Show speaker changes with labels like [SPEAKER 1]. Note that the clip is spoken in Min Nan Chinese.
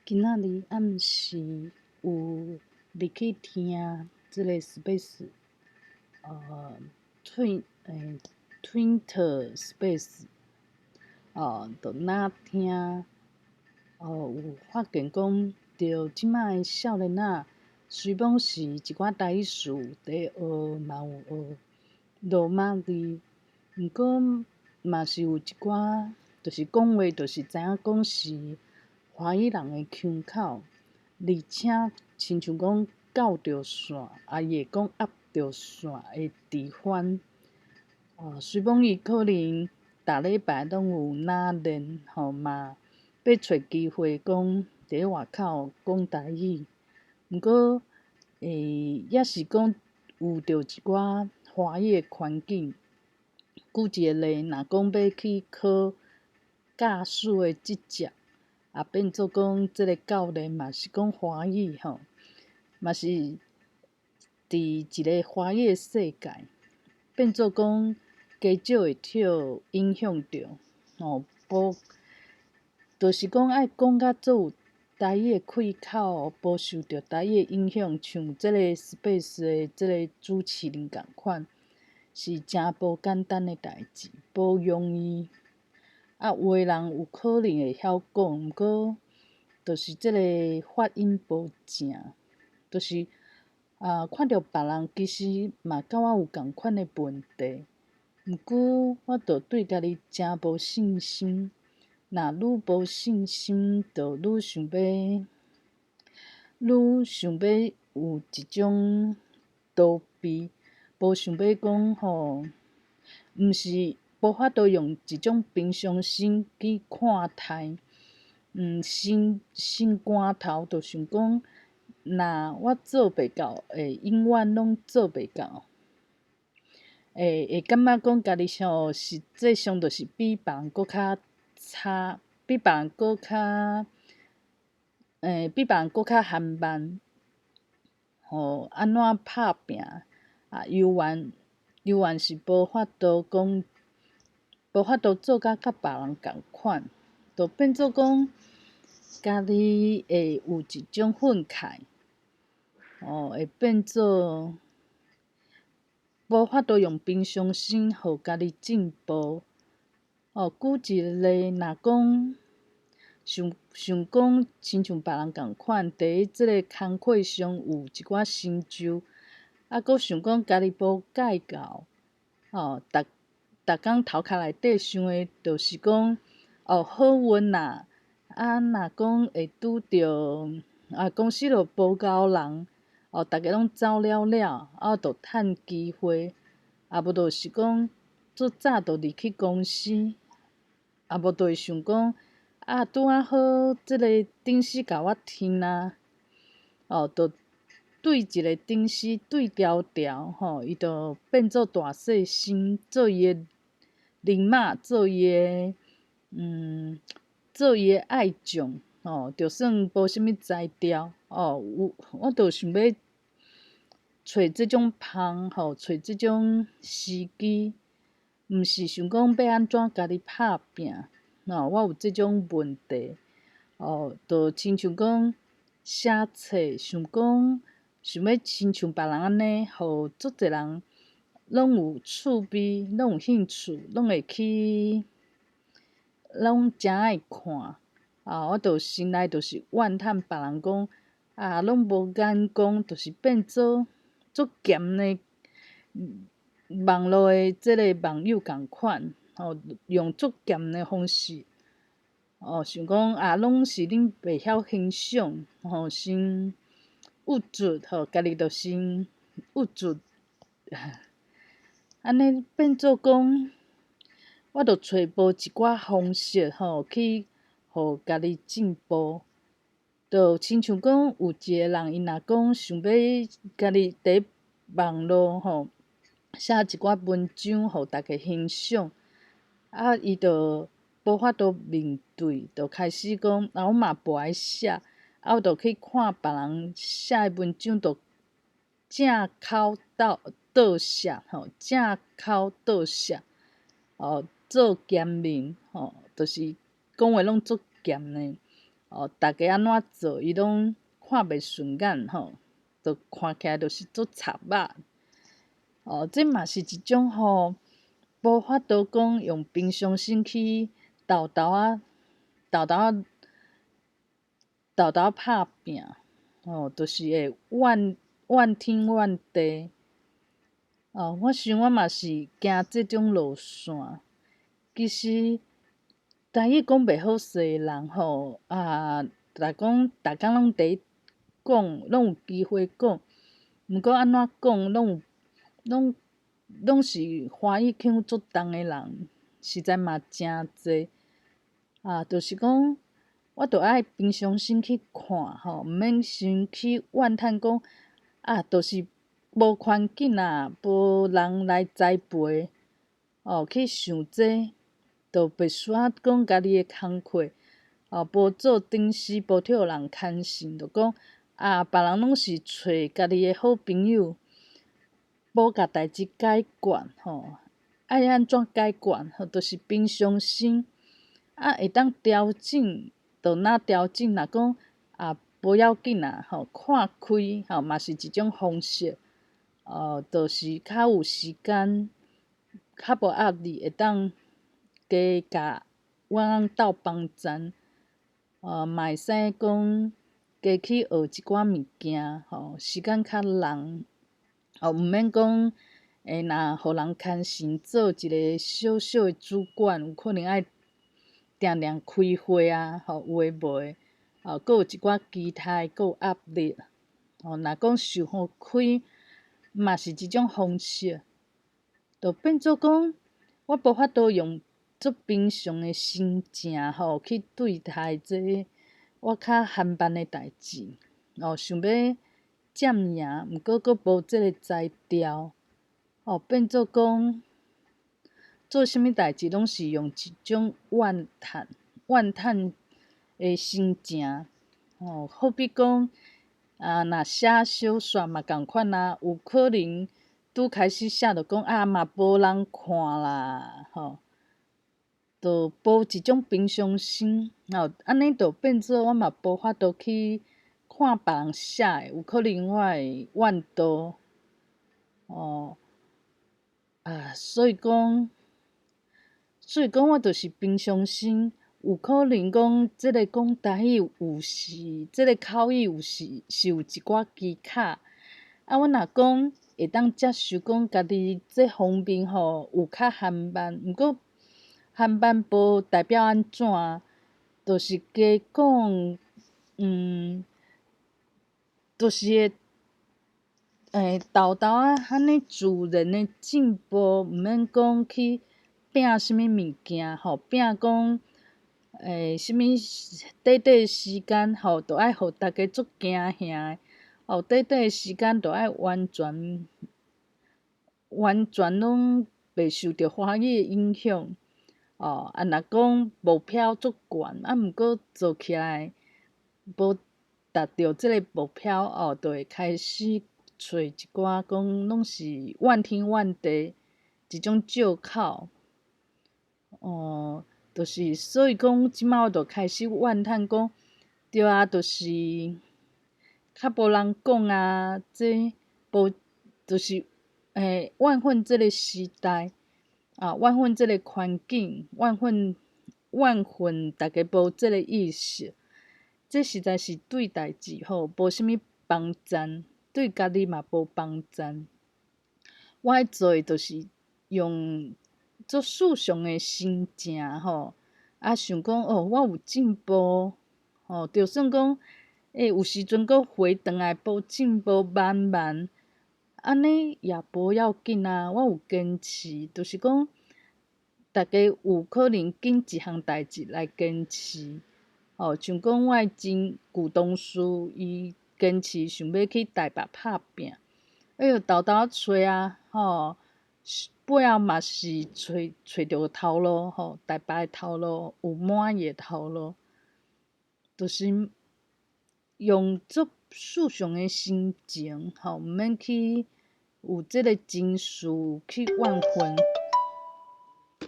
[SPEAKER 1] 今仔日暗時有入去聽這个 Space，Twitter Space，就若聽，有發現講，著這擺的少年仔，雖罔是一寡台語詞佇學，嘛有學羅馬字，毋過嘛是有一寡，就是講話，就是知影講是華語人的腔口，而且親像講咬著線，啊伊會講壓著線的直翻。雖罔伊可能逐禮拜攏有若練，吼嘛欲揣機會講佇咧外口講台語，毋過也是講有著一寡華語的環境。舉一个例，若講欲去考駕駛的執照，啊變做講這个教練嘛是講華語吼，嘛是佇一个華語的世界，變做講加少會予影響著，吼，無，就是講愛講甲足有台語的氣口，無受著台語的影響，像這个 Space 的這个主持人仝款，是誠無簡單的代誌，無容易。啊，有的人有可能會曉講，毋過就是這个發音無正，就是看著別人其實嘛佮我有仝款的問題，毋過我就對家己誠無信心。若愈無信心，就愈想欲有一種逃避，無想欲講吼，毋是無法度用一種平常心去看待。心心肝頭就想講，若我做袂到，會永遠攏做袂到。會感覺講家己吼，實際上就是比別人閣較差，比別人閣較緩慢。吼，按怎拍拚啊？猶原是無法度講，無法度做甲佮別人仝款，就變做講家己會有一種憤慨，吼，會變做無法度用平常心予家己進步。哦，舉一個例，若講想想講，親像別人仝款，佇這个工課上有一寡成就，啊，閣想講家己無蓋夠，吼，逐逐工頭殼內底想的，就是講，哦，好運啦，啊，若講會拄著，啊，公司就無𠢕人，哦，逐家攏走了了，啊，就趁機會，啊，無就是講足早就入去公司，啊，無就會想講，啊，拄仔好，這个頂司共我提啊，哦，就對一个頂司對牢牢，吼，伊就變做大細心，做伊的人馬，做伊的愛將，吼，就算無啥物才調，哦，有，我就想欲揣這種芳，吼，揣這種時機，毋是想講欲按怎家己拍拚，吼，我有這種問題，哦，就親像講寫冊，想講想欲親像別人按呢，予足濟人攏有趣味，攏有興趣，攏會去，攏誠愛看。啊，我就心內就是怨嘆別人講，啊，攏無眼光，就是變做足鹹的網路的這个網友仝款，吼，用足鹹的方式，哦，想講啊，攏是恁袂曉欣賞，吼，先鬱卒，吼，家己就先鬱卒，按呢變做講，我就揣無一寡方式，吼，去予家己進步。就親像講有一个人，伊若講想欲家己佇網路吼寫一寡文章，予大家欣賞，啊，伊就無法度面對，就開始講啊，我嘛無愛寫，啊，我就去看別人寫的文章，就正口倒倒寫吼，正口倒寫，哦，做鹹面吼，就是講話攏足鹹的。哦，逐家按怎做，伊攏看袂順眼吼，就看起來就是足賊仔。哦，這嘛是一種吼，無法度講用平常心去沓沓仔、沓沓仔、沓沓仔拍拚，吼，就是會怨怨天怨地。哦，我想我嘛是行這種路線。其實台語講袂好勢的人吼，啊，若講逐工攏佇講，攏有機會講，毋過按怎講，攏有攏攏是華語腔足重的人，實在嘛誠濟。啊，就是講，我著愛平常心去看吼，毋免先去怨嘆講，啊，就是無環境啊，無人來栽培，哦，去想這，就袂需要講家己的工課，哦，無做頂司，無去予人牽線，就講啊，別人攏是揣家己的好朋友，無共代誌解決吼，愛按怎解決？吼，就是平常心，啊，會當調整，就若調整。若講啊，無要緊啦，吼，看開吼嘛是一種方式，哦，就是較有時間，較無壓力，會當加共阮翁鬥幫贊，哦，嘛會使講加去學一寡物件，吼，時間較攏，哦，毋免講會若予人牽線做一个小小的主管，有可能愛定定開會啊，吼，有的無的，哦，閣有一寡其他的，閣有壓力，吼，若講想予開，嘛是一種方式，就變做講，我無法度用足平常的心情吼去對待這我較緩慢的代誌，哦，想欲佔贏，毋過閣無這个才調，哦，變做講做啥物代誌攏是用一種怨嘆、怨嘆的心情，哦，好比講啊，若寫小說嘛仝款啊，有可能拄開始寫就講啊嘛無人看啦，吼，就無一種平常心，吼，按呢就變做我嘛無法度去看別人寫的，有可能我會怨道，哦，啊，所以講我就是平常心，有可能講這个講台語有時，這个口語有時是有一寡技巧，啊，阮若講會當接受講家己這方面吼有較緩慢，毋過緩慢無代表按怎，就是加講，就是會，沓沓仔按呢自然的進步，毋免講去拚啥物物件吼，拚講，啥物短短時間吼，就愛予逐家足驚嚇的，哦，短短的時間就愛完全完全攏袂受著華語的影響，哦，啊，若講目標足懸，啊，毋過做起來無達著這个目標，哦，就會開始揣一寡講攏是怨天怨地一種藉口，哦，就是所以講，這擺我就開始怨嘆講，對啊，就是較無人講啊，這無就是怨恨這个時代，啊，怨恨這个環境，怨恨怨恨逐家無這个意識，這實在是對代誌吼無啥物幫贊，對家己嘛無幫贊。我愛做的就是用足世俗的心情吼，啊想講哦，我有進步，吼，就算講有時陣閣回轉來無進步慢慢，按呢也無要緊啊，我有堅持，就是講逐家有可能揀一項代誌來堅持，吼，像講我的真舊同事，伊堅持想欲去台北拍拚，哎喲，沓沓揣啊，吼，背後嘛是揣揣著頭路，吼，台北的頭路有滿意的頭路，就是用足世俗的心情，吼，毋免去有這个情緒去怨恨。